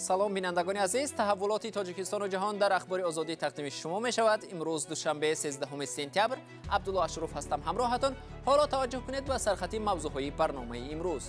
Салом, бинандагони азиз. Таҳаввулоти Тоҷикистону ҷаҳон дар Ахбори Озодӣ тақдими шумо мешавад. Имрӯз душанбе, 13 сентябр. Абдулло Ашруф ҳастам ҳамроҳатон. Ҳоло таваҷҷӯҳ кунед ба сархати мавзӯъҳои барномаи имрӯз.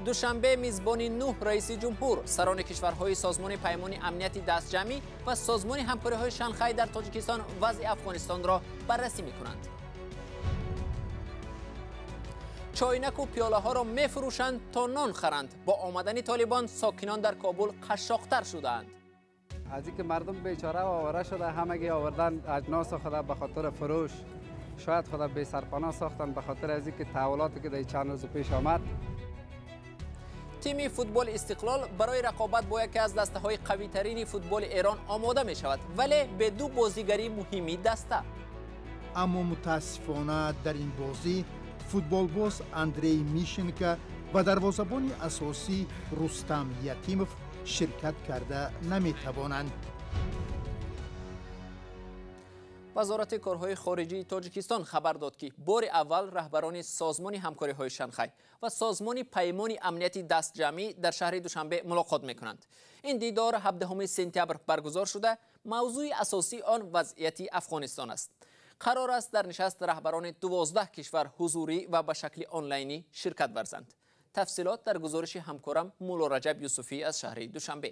Душанбе мизбони 9 раиси ҷумҳур, сарони кишварҳои Созмони Паймони Амнияти Дастҷамъӣ ва Созмони Ҳамкориҳои Шанхай дар Тоҷикистон вазъи Афғонистонро баррасӣ мекунанд. Чойнаку пиёлаҳоро мефурӯшанд то нон харанд. Бо омадани Толибон сокинон дар Кобул қашшоқтар шудаанд. Аз инки мардум бечора ва овора шуда, ҳамагӣ овардан аҷнос худа ба хотири фурӯш, шояд худа бесарпаноҳ сохтан ба хотири аз инки таҳаввулоте ки дар чанд рӯз пеш омад. Тими футболи Истиқлол барои рақобат бо яке аз дастаҳои қавитарини футболи Эрон омода мешавад, вале бе ду бозигари муҳими даста. Аммо мутаассифона дар ин бозӣ футболбоз Андрей Мишенко ва дарвозабони асосӣ Рустам Ятимов ширкат карда наметавонанд. Вазорати корҳои хориҷии Тоҷикистон хабар дод, ки бори аввал раҳбарони Созмони ҳамкориҳои Шанхай ва Созмони Паймони Амнияти Дастҷамъӣ дар шаҳри Душанбе мулоқот мекунанд. Ин дидор 17 сентябр баргузор шуда, мавзӯи асосии он вазъияти Афғонистон аст. Қарор аст дар нишаст раҳбарони 12 кишвар ҳузурӣ ва ба шакли онлайнӣ ширкат варзанд. Тафсилот дар гузориши ҳамкорам Мулло Раҷаб Юсуфӣ аз шаҳри Душанбе.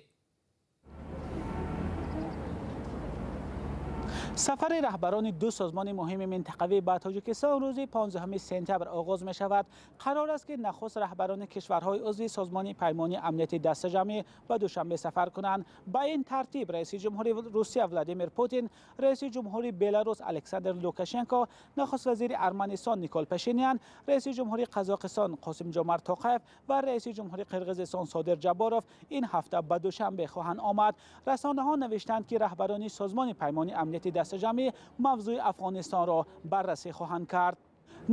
Сафари раҳбарони ду созмони муҳими минтақавӣ ба Тоҷикистон рӯзи 15 сентябр оғоз мешавад. Қарор аст, ки нахуст раҳбарони кишварҳои узви Созмони Паймони Амнияти Дастаҷамъӣ ба Душанбе сафар кунанд. Ба ин тартиб раиси ҷумҳури Русия Владимир Путин, раиси ҷумҳури Беларус Александр Лукашенко, нахуствазири Арманистон Никол Пашинян, раиси ҷумҳури Қазоқистон Қосимҷомарт Тоқаев ва раиси ҷумҳури Қирғизистон Содир Ҷабборов ин ҳафта ба Душанбе хоҳанд омад. Расонаҳо навиштанд, ки раҳбарони Созмони Паймони Амнияти дастаҷамъӣ мавзӯи Афғонистонро баррасӣ хоҳанд кард.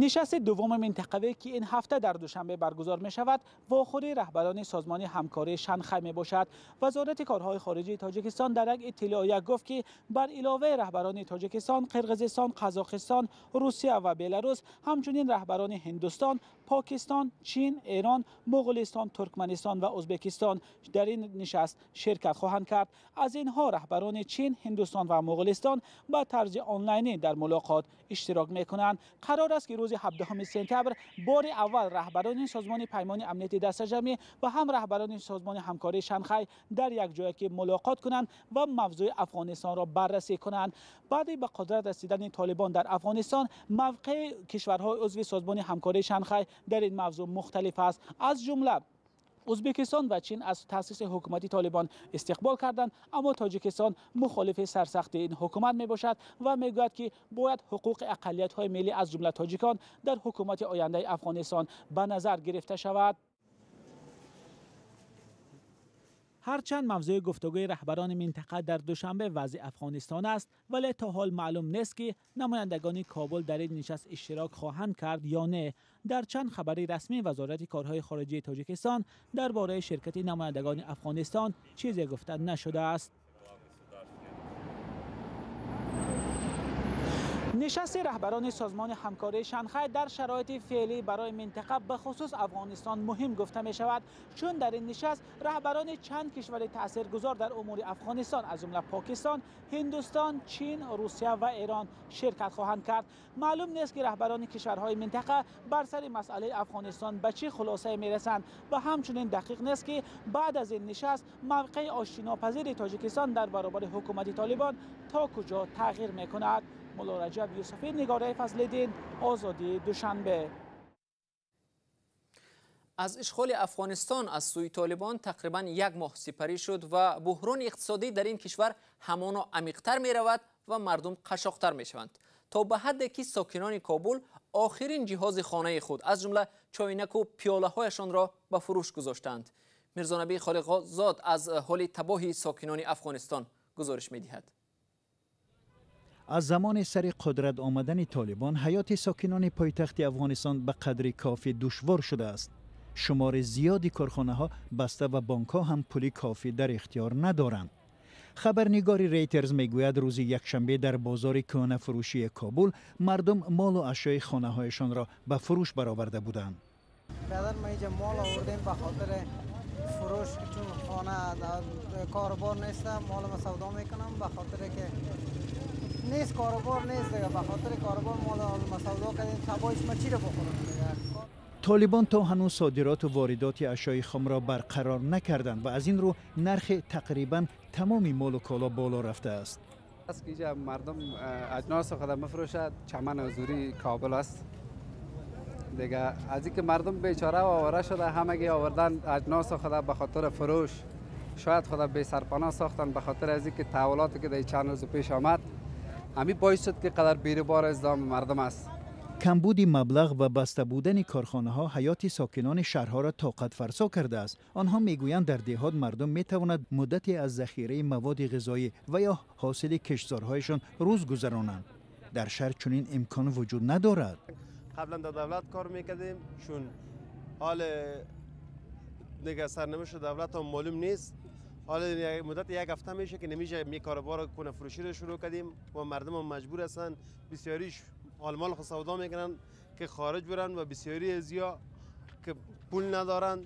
Нишасти дуввуми минтақавӣ, ки ин ҳафта дар Душанбе баргузор мешавад, вохӯрии раҳбарони Созмони Ҳамкории Шанхай мебошад. Вазорати корҳои хориҷии Тоҷикистон дар як иттилоия гуфт, ки бар иловаи раҳбарони Тоҷикистон, Қирғизистон, Қазоқистон, Русия ва Беларус, ҳамчунин раҳбарони Ҳиндустон, Покистон, Чин, Эрон, Моғулистон, Туркманистон ва Ӯзбекистон дар ин нишаст ширкат хоҳанд кард. Аз инҳо раҳбарони Чин, Ҳиндустон ва Моғулистон ба тарзи онлайнӣ дар мулоқот иштирок мекунанд. Қарор аст, ки рӯзи 17 сентябр бори аввал раҳбарони Созмони Паймони Амнияти Дастаҷамъӣ ва ҳам раҳбарони Созмони Ҳамкории Шанхай дар як ҷое ки мулоқот кунанд ва мавзӯи Афғонистонро баррасӣ кунанд. Баъди ба қудрат расидани Толибон дар Афғонистон, мавқеи кишварҳои узви Созмони Ҳамкории Шанхай дар ин мавзӯъ мухталиф аст. Аз ҷумла Ӯзбекистон ва Чин аз таъсиси ҳукумати Толибон истиқбол карданд, аммо Тоҷикистон мухолифи сарсахти ин ҳукумат мебошад ва мегӯяд, ки бояд ҳуқуқи ақаллиятҳои миллӣ аз ҷумла тоҷикон дар ҳукумати ояндаи Афғонистон ба назар гирифта шавад. Ҳарчанд мавзӯи гуфтугӯи раҳбарони минтақа дар Душанбе вазъи Афғонистон аст, вале то ҳол маълум нест, ки намояндагони Кобул дар ин нишаст иштирок хоҳанд кард ё не. Дар чанд хабари расмии Вазорати корҳои хориҷии Тоҷикистон дар бораи ширкати намояндагони Афғонистон чизе гуфта нашудааст. Нишасти раҳбарони Созмони Ҳамкории Шанхай дар шароити феълӣ барои минтақа ба хусус Афғонистон муҳим гуфта мешавад, чун дар ин нишаст раҳбарони чанд кишвари таъсиргузор дар умури Афғонистон аз ҷумла Покистон, Ҳиндустон, Чин, Русия ва Эрон ширкат хоҳанд кард. Маълум нест, ки раҳбарони кишварҳои минтақа бар сари масъалаи Афғонистон ба чӣ хулосае мерасанд ва ҳамчунин дақиқ нест, ки баъд аз ин нишаст мавқеи оштинопазири Тоҷикистон дар баробари ҳукумати Толибон то куҷо тағйир мекунад. Мулло Раҷаб Юсуфӣ, Нигораи Фазлиддин, Озодӣ, Душанбе. Аз ишғоли Афғонистон аз сӯи Толибон тақрибан як моҳ сипарӣ шуд ва буҳрони иқтисодӣ дар ин кишвар ҳамоно амиқтар меравад ва мардум қашшоқтар мешаванд, то ба ҳадде ки сокинони Кобул охирин ҷиҳози хонаи худ аз ҷумла чойнаку пиёлаҳояшонро ба фурӯш гузоштаанд. Мирзонабӣ Холиқзод аз ҳоли табоҳи сокинони Афғонистон гузориш медиҳад. Аз замони сари қудрат омадани Толибон ҳаёти сокинони пойтахти Афғонистон ба қадри кофӣ душвор шудааст. Шумори зиёди корхонаҳо баста ва бонкҳо ҳам пули кофӣ дар ихтиёр надоранд. Хабарнигори Рейтерз мегӯяд, рӯзи якшанбе дар бозори кӯҳнафурӯшии Кобул мардум молу ашёи хонаҳояшонро ба фурӯш бароварда буданд. برادر، ما اینجا مال آوردیم به خاطر فروش چون خانه کاروبار نیست، مال ما سودا میکنم به خاطر که نیست کاروبار نیست دیگه، به خاطر کاروبار مال ما سودا کردیم. سبایش ما چی رو بخورم دیگه. طالبان تا هنوز صادرات و واردات اشیای خام را برقرار نکردند و از این رو نرخ تقریبا تمام مال و کالا بالا رفته است. است که اینجا مردم اجناس خود مفروشد، چمن حضوری کابل است دیگه. از اینکه مردم بیچاره و آواره شده، همگی آوردن اجناس خود به خاطر فروش، شاید خود بی سرپناه ساختن به خاطر از اینکه تحولاتی که در چند روز پیش آمد، همین باعث شد که قدر بیروبار ازدحام مردم است. کمبود مبلغ و بسته بودن کارخانه ها حیات ساکنان شهرها را طاقت فرسا کرده است. آنها میگویند در دیهات مردم میتواند مدتی از ذخیره مواد غذایی و یا حاصل کشتزارهایشان روز گذرانند. در شهر چنین امکان وجود ندارد. قبلا در دولت کار میکردیم، چون حال دیگه سرنوشت دولت هم معلوم نیست. حال مدت یک هفته میشه که نمیشه می کاروبار کنه فروشی رو شروع کردیم و مردم هم مجبور هستن، بسیاریش مال خود سودا میکنن که خارج برن و بسیاری ازیا که پول ندارن.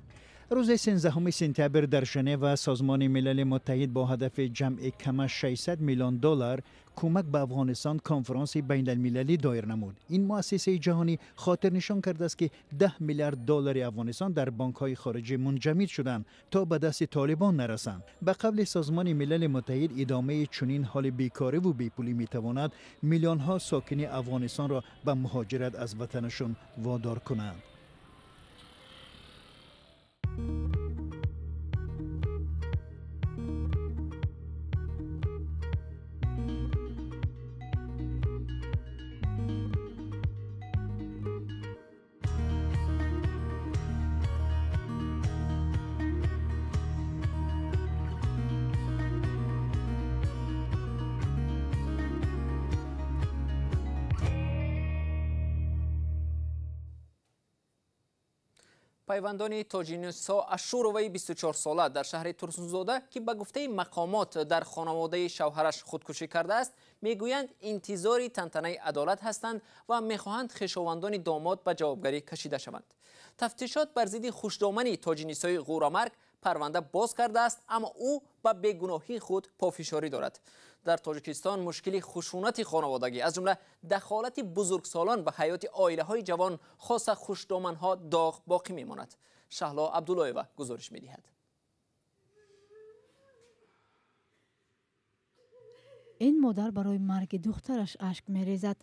روز 13 سپتامبر در ژنو سازمان ملل متحد با هدف جمع کم از 600 میلیون دلار کمک به افغانستان کنفرانس بین المللی دایر نمود. این مؤسسه جهانی خاطر نشان کرده است که 10 میلیارد دلار افغانستان در بانک های خارجی منجمد شدند تا به دست طالبان نرسند. به قول سازمان ملل متحد ادامه چنین حال بیکاری و بیپولی میتواند میلیون ها ساکن افغانستان را به مهاجرت از وطنشان وادار کند. Пайвандони Тоҷинисо Ашуроваи 24-сола дар шаҳри Турсунзода, ки ба гуфтаи мақомот дар хонаводаи шавҳараш худкушӣ кардааст, мегӯянд интизори тантанаи адолат ҳастанд ва мехоҳанд хешовандони домод ба ҷавобгарӣ кашида шаванд. Тафтишот бар зидди хушдомани Тоҷинисои ғӯрамарг парванда боз кардааст, аммо ӯ ба бегуноҳии худ пофишорӣ дорад. Дар Тоҷикистон мушкили хушунати хонаводагӣ, аз ҷумла дахолати бузургсолон ба ҳаёти оилаҳои ҷавон, хоса хушдоманҳо доғ боқӣ мемонад. Шаҳло Абдуллоева гузориш медиҳад. Ин модар барои марги духтараш ашк мерезад.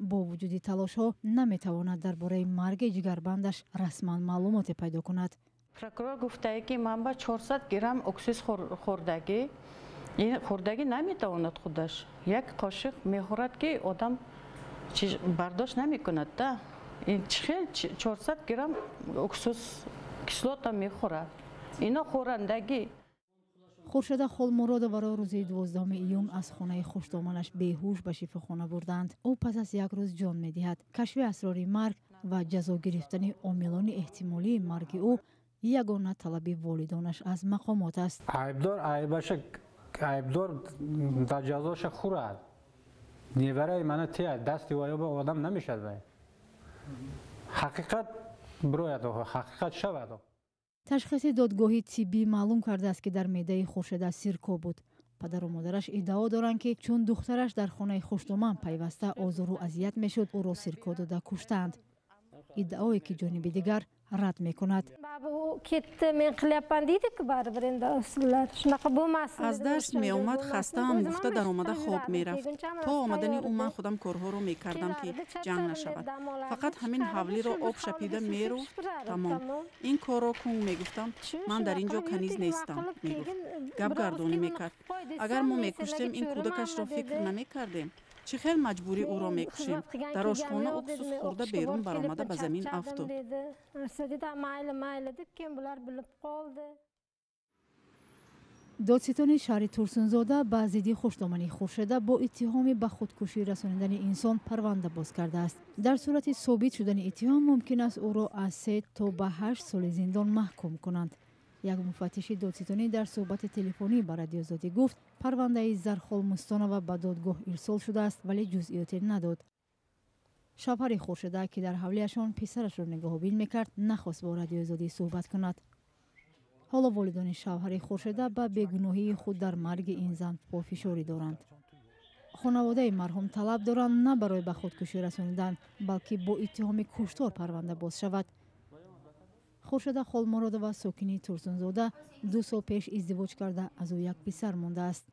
Бо вуҷуди талошҳо наметавонад дар бораи марги ҷигарбандаш расман маълумоте пайдо кунад. Прокурор гуфтае ки ман ба 400 грамм уксус хӯрдагӣ, ин хӯрдагӣ наметавонад худаш. Як қошиқ мехӯрад ки одам бардошт намекунад да. Ин чӣ хел 400 грамм уксус кислота мехӯрад. Ино хӯрандагӣ. Хуршеда Холмуродоваро рӯзи 12 июн аз хонаи хушдоманаш беҳуш ба шифохона бурданд. Ӯ пас аз як рӯз ҷон медиҳад. Кашфи асрори марг ва ҷазо гирифтани омилони эҳтимолии марги ӯ ягона талаби волидонаш аз мақомот аст. Айбдор айбаша айбдор дар ҷазоша хӯрад. Невараи мана тия дасти ваёба одам намешад вай. Ҳақиқат бирояд, ҳақиқат шавад. Ташхиси додгоҳи тиббӣ маълум кардааст, ки дар меъдаи Хуршеда сирко буд. Падару модараш иддао доранд, ки чун духтараш дар хонаи хушдоман пайваста озору азият мешуд, ӯро сирко дода куштаанд. Иддаое ки ҷониби дигар рад мекунад. Аз дарс меомад, хастаам гуфта даромада хоб мерафт. То омадани ӯ ман худам корҳоро мекардам, ки ҷанг нашавад. Фақат ҳамин ҳавлиро об шапида мерӯфт, тамом. Ин корро кун мегуфтам, ман дар ин ҷо каниз нестам, мегуфт. Гапгардонӣ мекард. Агар мо мекуштем, ин кӯдакашро фикр намекардем. Чӣ хел маҷбурӣ ӯро мекушем? Дар ошхона уксус хӯрда берун баромада ба замин афтод. Додситони шаҳри Турсунзода ба зидди хушдомани Хуршеда бо иттиҳоми ба худкушӣ расонидани инсон парванда боз кардааст. Дар сурати собит шудани иттиҳом мумкин аст ӯро аз 3 то ба 8 соли зиндон маҳкум кунанд. Як муфаттиши додситонӣ дар суҳбати телефонӣ ба Радиозодӣ гуфт, парвандаи Зархол Мустонова ба додгоҳ ирсол шудааст, вале ҷузъиёте надод. Шавҳари Хуршеда, ки дар ҳавлиашон писарашро нигоҳубин мекард, нахост бо Радиозодӣ суҳбат кунад. Ҳоло волидони шавҳари Хуршеда ба бегуноҳии худ дар марги ин зан пофишорӣ доранд. Хонаводаи марҳум талаб доранд на барои ба худкушӣ расонидан, балки бо иттиҳоми куштор парванда боз шавад. Хуршеда Холмуродова, сокини Турсунзода, 2 сол пеш издивоҷ карда, аз ӯ як писар мондааст.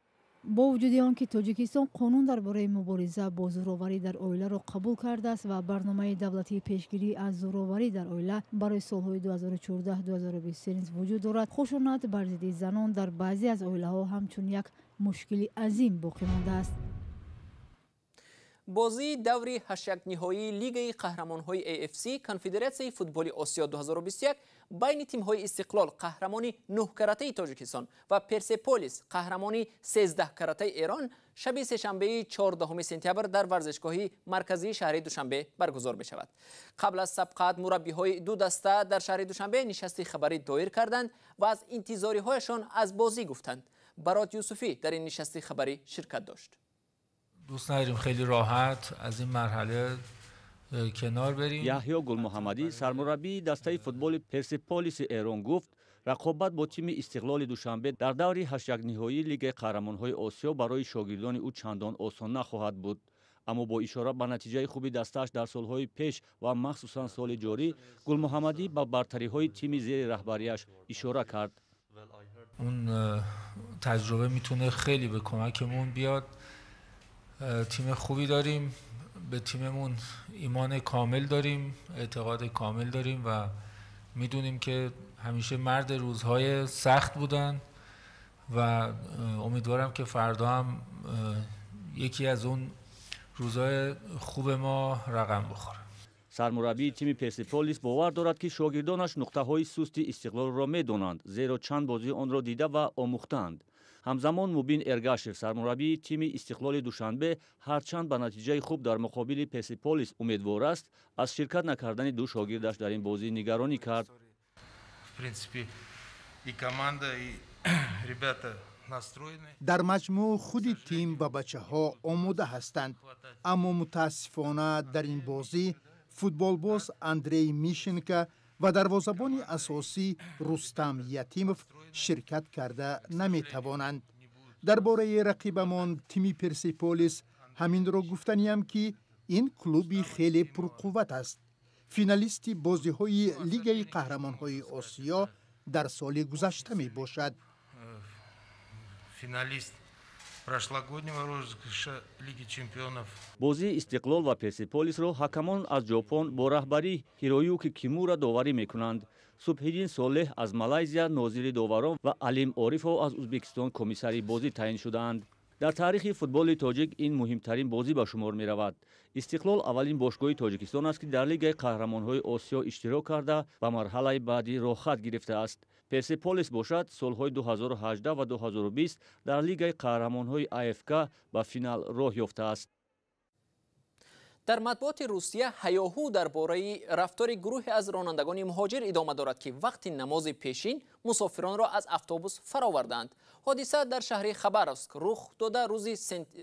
Бо вуҷуди он ки Тоҷикистон қонун дар бораи мубориза бо зӯроварӣ дар оиларо қабул кардааст ва барномаи давлатии пешгирӣ аз зӯроварӣ дар оила барои солҳои 2014-2023 низ вуҷуд дорад, хушунат бар зидди занон дар баъзе аз оилаҳо ҳамчун як мушкили азим боқӣ мондааст. Бозии даври ҳаштякниҳоии Лигаи қаҳрамонҳои AFC Конфедератсияи футболи Осиё 2021 байни тимҳои Истиқлол, қаҳрамони 9-каратаи Тоҷикистон, ва Персеполис, қаҳрамони 13-каратаи Эрон, шаби сешанбеи 14 сентябр дар варзишгоҳи марказии шаҳри Душанбе баргузор мешавад. Қабл аз сабқат мураббиҳои ду даста дар шаҳри Душанбе нишасти хабарӣ доир карданд ва аз интизориҳояшон аз бозӣ гуфтанд. Барот Юсуфӣ дар ин нишасти хабарӣ ширкат дошт. دوست نداریم خیلی راحت از این مرحله کنار بریم. Яҳё Гулмуҳаммадӣ, сармураббии дастаи футболи Персеполиси Эрон, гуфт рақобат бо тими Истиқлоли Душанбе дар даври ҳаштякниҳоии Лигаи қаҳрамонҳои Осиё барои шогирдони ӯ чандон осон нахоҳад буд. Аммо бо ишора ба натиҷаи хуби дастааш дар солҳои пеш ва махсусан соли ҷорӣ, Гулмуҳаммадӣ ба бартариҳои тими зери раҳбарияш ишора кард. اون تجربه میتونه خیلی به کمکمون بیاد. تیم خوبی داریم، به تیممون ایمان کامل داریم، اعتقاد کامل داریم و میدونیم که همیشه مرد روزهای سخت بودن و امیدوارم که فردا هم یکی از اون روزهای خوب ما رقم بخوره. Сармураббии тими Персеполис бовар дорад, ки шогирдонаш нуқтаҳои сусти Истиқлолро медонанд, зеро чанд бозии онро дида ва омӯхтаанд. Ҳамзамон Мубин Эргашев, сармураббии тими Истиқлоли Душанбе, ҳарчанд ба натиҷаи хуб дар муқобили Персеполис умедвор аст, аз ширкат накардани ду шогирдаш дар ин бозӣ нигаронӣ кард. Дар маҷмӯъ худи тим ва бачаҳо омода ҳастанд, аммо мутаассифона дар ин бозӣ футболбоз Андрей Мишенко ва дарвозабони асосӣ Рустам Ятимов ширкат карда наметавонанд. Дар бораи рақибамон тими Персеполис ҳаминро гуфтаниям, ки ин клуби хеле пурқувват аст. Финалисти бозиҳои Лигаи қаҳрамонҳои Осиё дар соли гузашта мебошад. Бозии Истиқлол ва Персеполисро ҳакамон аз Ҷопон бо раҳбарии Ҳироюки Кимура доварӣ мекунанд. Субҳиддин Солеҳ аз Малайзия нозири доварон ва Алим Орифов аз Ӯзбекистон комиссари бозӣ таъин шудаанд. Дар таърихи футболи тоҷик ин муҳимтарин бозӣ ба шумор меравад. Истиқлол аввалин бошгоҳи Тоҷикистон аст, ки дар Лигаи қаҳрамонҳои Осиё иштирок карда ба марҳалаи баъдӣ роҳхат гирифтааст. Персеполис бошад, солҳои 2018 ва 2020 дар Лигаи қаҳрамонҳои АФК ба финал роҳ ёфтааст. Дар матбуоти Русия ҳаёҳу дар бораи рафтори гурӯҳе аз ронандагони муҳоҷир идома дорад, ки вақти намози пешин мусофиронро аз автобус фароварданд. Ҳодиса дар шаҳри Хабаровск рух дода, рӯзи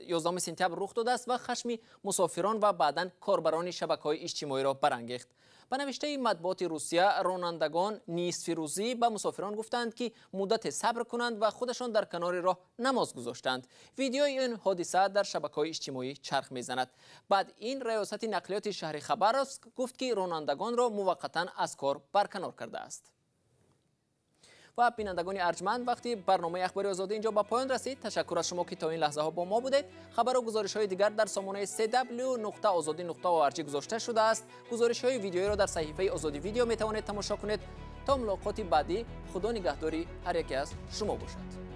11 сентябр рух додааст ва хашми мусофирон ва баъдан корбарони шабакаҳои иҷтимоиро барангехт. Ба навиштаи матбуоти Русия, ронандагон нисфирӯзӣ ба мусофирон гуфтанд, ки муддате сабр кунанд ва худашон дар канори роҳ намоз гузоштанд. Видеои ин ҳодиса дар шабакаҳои иҷтимоӣ чарх мезанад. Баъд ин раёсати нақлиёти шаҳри Хабаровск гуфт, ки ронандагонро муваққатан аз кор барканор кардааст. Ва бинандагони арҷманд, вақти барномаи Ахбори Озодӣ инҷо ба поён расид. Ташаккур аз шумо, ки то ин лаҳзаҳо бо мо будед. Хабару гузоришҳои дигар дар сомонаи cw.ozodi.org гузошта шудааст. Гузоришҳои видеоиро дар саҳифаи Озодӣ Видео метавонед тамошо кунед. То мулоқоти баъдӣ, Худо нигаҳдори ҳар яке аз шумо бошад.